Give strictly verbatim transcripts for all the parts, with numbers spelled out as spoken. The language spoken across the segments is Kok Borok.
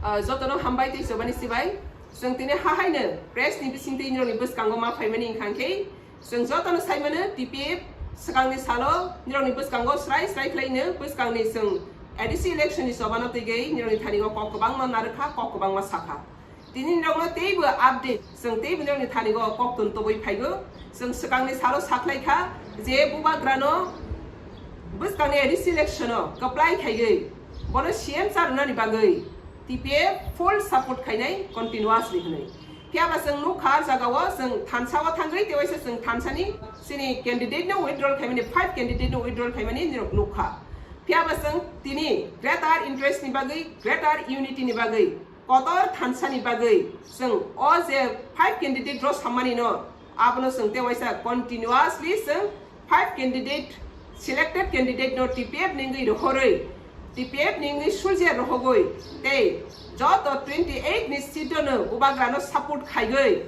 Ah, jotono hambai tei chobani sibai. Chwng tini hahaino press ni bisingtwi nirokni bwskango ma phaimani wngkha khe, chwng jotono saimano T P F swkangni salo nirokni bwskango srai srai khlaino bwskangni chwng A D C election ni chobano twiwi nirokni thani o kok kwbangma narwkha, kok kwbangma sakha. Tini nirokno teibo update, chwng teibo nirokni thani o koktun tobwi phaigo. Chwng swkangni salo sakhlaikha je bubagrano bwskangni A D C election o kwplai khaiwi bono C M cha rwnani bagwi T P F full support khainai continuously hwnwi. Phiya ba chwng nukha, ah jagao chwng thansa o thangwi tewaisa chwng thansani chini candidate no withdrawal khaimani, five candidate no withdrawal khaimani nirok nukha. Phiya ba chwng tini greater interest ni bagwi, greater unity ni bagwi, kotor thansani bagwi chwng o je five candidate rw sammani no, abono chwng tewaisa continuously chwng five candidate, selected candidate no T P F ni wngwi rohorwi, T P F ni wngwi sulja rohogwi tei joto twenty eight ni seat no bubagrano support khaigwi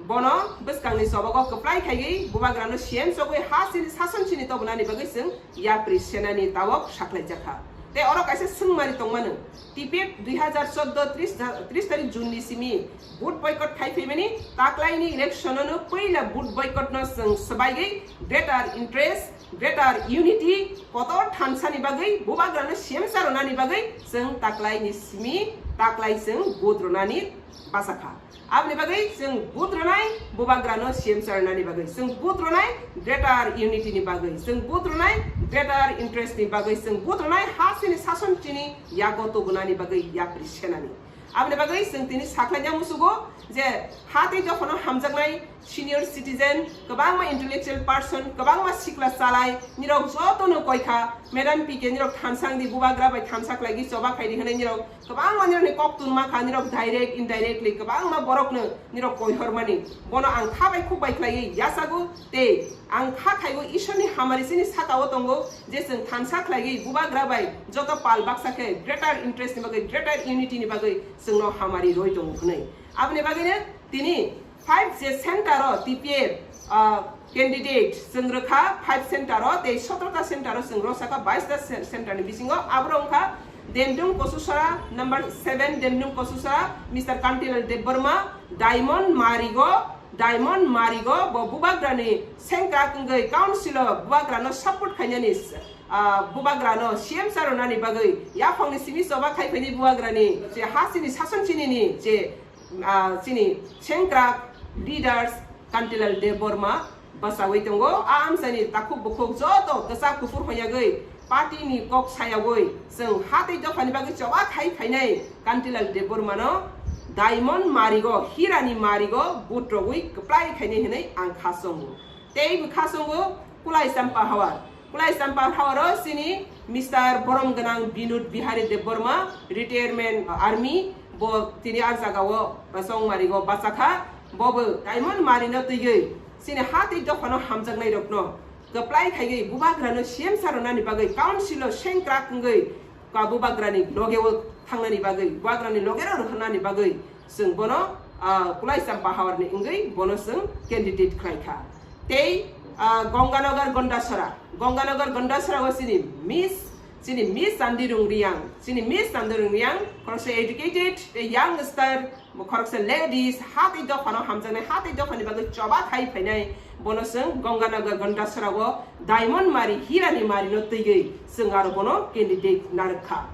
bono bwskangni chobago kwplai khaiwi bubagrano C M chogwi ha chini sason chini tobonani bagwi chwng yapri senani tabok sakhlaijakha. Tei oro kaisa swngmari tongmano, T P F dui hazar chordo tris, tris tarik June ni simi vote boycott khai phaimani, taklaini election ono puila vote boycott no chwng swbaigwi greater interest, greater unity, kotor thansani bagwi bubagrano C M cha rwnani bagwi chwng taklaini simi taklai chwng vote rwnani bachakha. Aboni bagwi chwng vote rwnai bubagrano C M cha rwnani bagwi, chwng vote rwnai greater unity ni bagwi, chwng vote rwnai greater interest ni bagwi, chwng vote rwnai ha chini sason chini yago tubunani bagwi yapri senani. Aboni bagwi chwng tini sakhlaina musugo je ha tei dophano hamjaknai senior citizen, kwbangma intellectual person, kwbangma sikla chalai, nirok jotono koikha, Madam P K nirok thansa wngdi, bubagra bai thansa khlaigwi choba khaidi hwnwi nirok kwbangma nirokni koktun ma kha, nirok direct, indirectly kwbangma borokno nirok koihormani. Bono ang kha bai khuk bai khlaiwi yachago tei ang kha khaigo Ishorni hamari chini sakao tongo je chwng thansa khlaiwi bubagra bai joto pal baksa khe greater interest ni bagwi, greater unity ni bagwi chwngno hamari roi tongo hwnwi. Aboni bagwino tini five je center o T P F, ah, candidate chwng rwkha five center o, tei sotro ta center o chwng rwsakha bais ta cen-, center ni bisingo. Aboro wngkha Demdung Kosusora number seven, Demdung Kosusora, Mister Kantilal Debbarma, Diamond Marigo, Diamond Marigo, bo bubagrani sengkrak wngwi council o bubagrano support khainani, ah, bubagrano C M cha rwnani bagwi yaphangni simi choba khai phaini bubagrani je ha chini sason chinini je ah, chini sengkrak leaders Kantilal Debbarma bachawi tongo. A amchaini takhuk bukhuk joto kwchak kuphur hoyagwi party ni kok sayagwi chwng ha tei dophani bagwi choba khai phainai Kantilal Debbarmano Diamond Marigo, Hirani Marigo vote rogwi kwplai khainai hwnwi ang kha chongo. Tei bo kha chongo Kulai Champa Hawar. Kulai Champa Hawaro chini Mister Borom Gwnang Binod Bihari Debbarma, retirement army, bo tini a jagao Chongmarigo bachakha. Bo bo Diamond Marino twiwi chini ha tei dophano hamjaknairokno kwplai khaiwi bubagrano C M cha rwnani bagwi council o sengkrak wngwi ka bubagrani logeo thangnani bagwi, bubagrani logero rwhornani bagwi chwng bono, ah, Kulai Champa Hawarni wngwi bono chwng candidate khlai kha. Tei, ah, Gonganagar Gondasora, Gonganagar Gondasora o chini Miss, chini Miss Chandirung Riang, chini Miss Chandirung Riang, khoroksa educated tei youngster, bo khoroksa ladies, ha tei dophano hamjaknai, ha tei dophani bagwi choba khai phainai, bono chwng Gonganagar Gondasora o Diamond Mari, Hirani Marino twiwi chwng aro bono candidate narwk kha.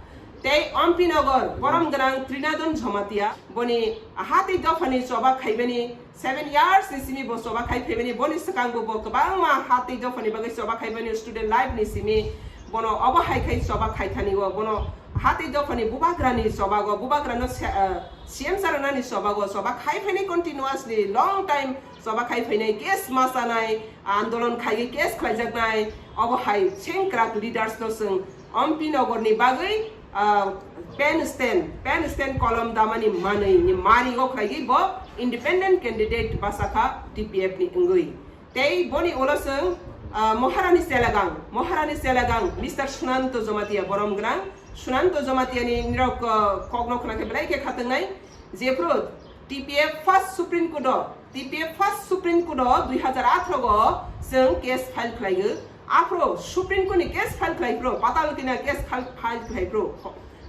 Tei Ompi Nogor, borom gwnang Trinadon Jamatia, boni ha tei dophani choba khaibani seven years ni simi bo choba khai phaibani, boni swkangbo bo kwbangma ha tei dophani bagwi choba khaibani student life ni simi, bono obo hai khai choba khai thani o, bono ha tei dophani bubagrani chobago, bubagrano se-, ah, C M cha rwnani chobago, choba khai phaini continuously long time choba khai phainai, case ma chanai, andolon khaiwi case khlaijaknai, obo hai sengkrak leaders no chwng Ompi Nogor ni bagwi, ah, pen stand, pen stand kolom damani manwi ni mari o khlaiwi bo independent candidate bachakha T P F ni wngwi. Tei boni ulo chwng, ah, Maharani Selagang, Maharani Selagang, Mister Sunanto Jamatia borom gwnang, Sunanto Jamatia ni nirok, ah, kokno khna khe belai khe khatungnai, jephru T P F first Supreme Court o, T P F first Supreme Court o dui hazar atharo o chwng case file khlaigo. Aphro Supreme Court ni case file khlai phro, Patalkina case file, file khlai phro.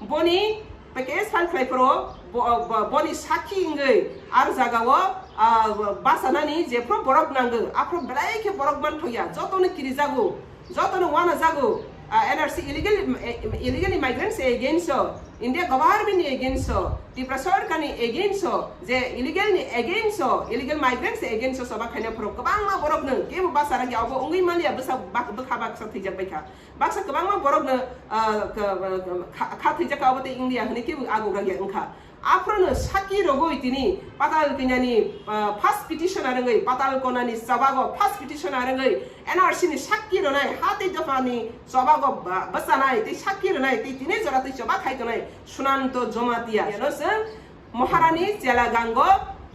Boni Case file khlai phoro bo-, bo-, boni sakhi wngwi ar jagao, ah, bachanani jephru borok nango, aphru belai khe borok manthoya, jotono kirijago, jotono wanajago, ah, N R C illegal, eh, illegal immigrants against o, India government ni against o, Tripura Sarkar ni against o, je illegal ni against o, illegal migrants ni against o choba khaina phoro kwbangma borok no kebo bacharang ya obo wngwi manya bwsa bak-, bwkha baksa thwijak baikha. Baksa kwbangma borokno, ah, ka-, ka-, kha-, kha thwijak ka obo tei wngya hwnwi kebo agugra ya wngkha. Aphrono sakki rogwi tini Patal Kinani, ah, first petitioner wngwi, Patal Konani chabago first petitioner wngwi N R C ni sakki ronai, ha tei dophani chabago ba-, bwchanai tei sakki ronai tei tini jora tei choba khai tonai Sunanto Jomatia. Yano chwng Maharani Chelagango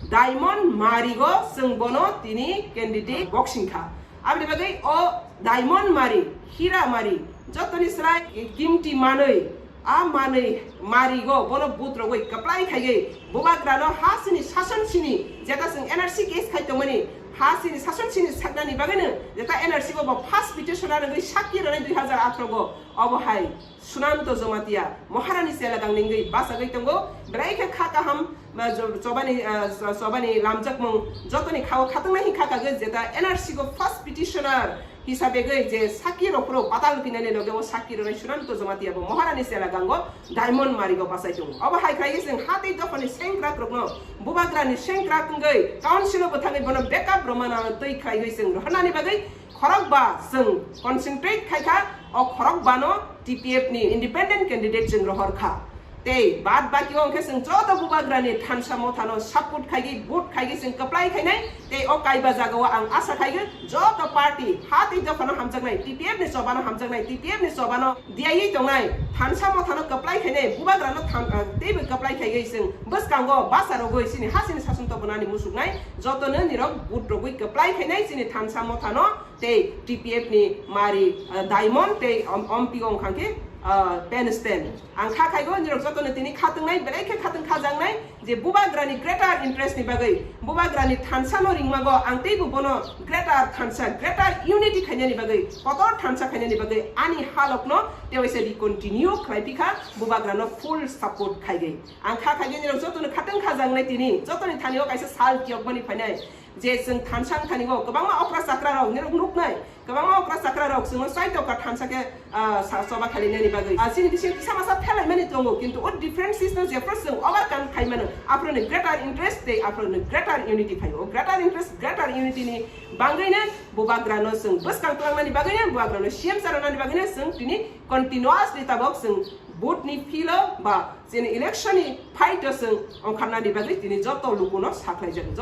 Diamond Marigo chwng bono tini candidate boxing kha. Aboni bagwi o Diamond Mari, Hira Mari, jotoni srai kimti manwi, a manwi Marigo bono vote rogwi kwplai khaiwi bubagrano ha sini sason sini jeta chwng N R C case khai tongmani ha sini sason sini saknani bagwino jeta N R C go bo first petitioner wngwi sakki rwnai dui hazar athro go obo hai Sunanto Jomatia, Maharani Chelagang ningwi bachagwi tongo, belai khe kha kaham, ba, jo-, chobani, ah, cho-, chobani lamjakmung, jotoni khao khatungnai hin kha kagwi jeta N R C go first petitioner hisabe gwi je sakki rok phuru Patal Kinani loge o sakki rwnai Sunanto Jomatia bo Maharani Chelagango Diamond Marigo bachai tongo. Obo hai khlaiwi chwng ha tei dophani sengkrak rokno bubagrani sengkrak wngwi council o bwthangwi bono backup romana twi khlaiwi chwng rohornani bagwi khorokba chwng concentrate khai kha, o khorokbano T P F ni independent candidate chwng rohor kha. Tei bad baki o hwnkhe chwng joto bubagrani thansa mothano support khaigwi vote khaigwi chwng kwplai khainai. Tei o kaiba jagao ang asa khaigwi joto party ha tei dophano hamjaknai, T P F ni chobano hamjaknai, T P F ni chobano diyawi tongnai, thansa mothano kwplai khainai, bubagrano than-, ah, teibo kwplai khaigwi chwng bwskango basa rogwi chini ha chini sason tobonani musuknai jotono nirok vote rogwi kwplai khainai chini thansa mothano. Tei T P F ni mari, ah, Diamond tei om-, ompio wngkha khe, ah, Pensten. Ang kha khaigo nirok jotono tini khatungnai, belai khe khatwng khajaknai je bubagrani greater interest ni bagwi, bubagrani thansa no ringmago ang teibo bono greater thansa, greater unity khainani bagwi, kotor thansa khainani bagwi ani halokno tewaisa ri continue khlai phikha, bubagrano full support khaigwi. Ang kha khaigwi nirok jotono khatwng khajaknai tini, jotoni thani o kaisa sal kiyokmani phainai. Je chwng thansa wngthani o kwbangma okra chakra rok nirok nuknai, kwbangma okra chakra rok chwngno chaitokha thansa khe, ah, sa-, choba khalinani bagwi. Ah, chini bisingo kisa masa phelaimani tongo, kintu o differences no jephru chwng overcome khaimano, aphuru ni greater interest tei aphuru ni greater unity phaio. O greater interest, greater unity ni bangwino bubagrano chwng bwskang twlangnani bagwino, bubagrano C M sa rwnani bagwino chwng tini continuously tabok chwng vote ni philo ba chini election ni fight o chwng ongkharnani bagwi tini joto lukuno sakhlaijago. Joto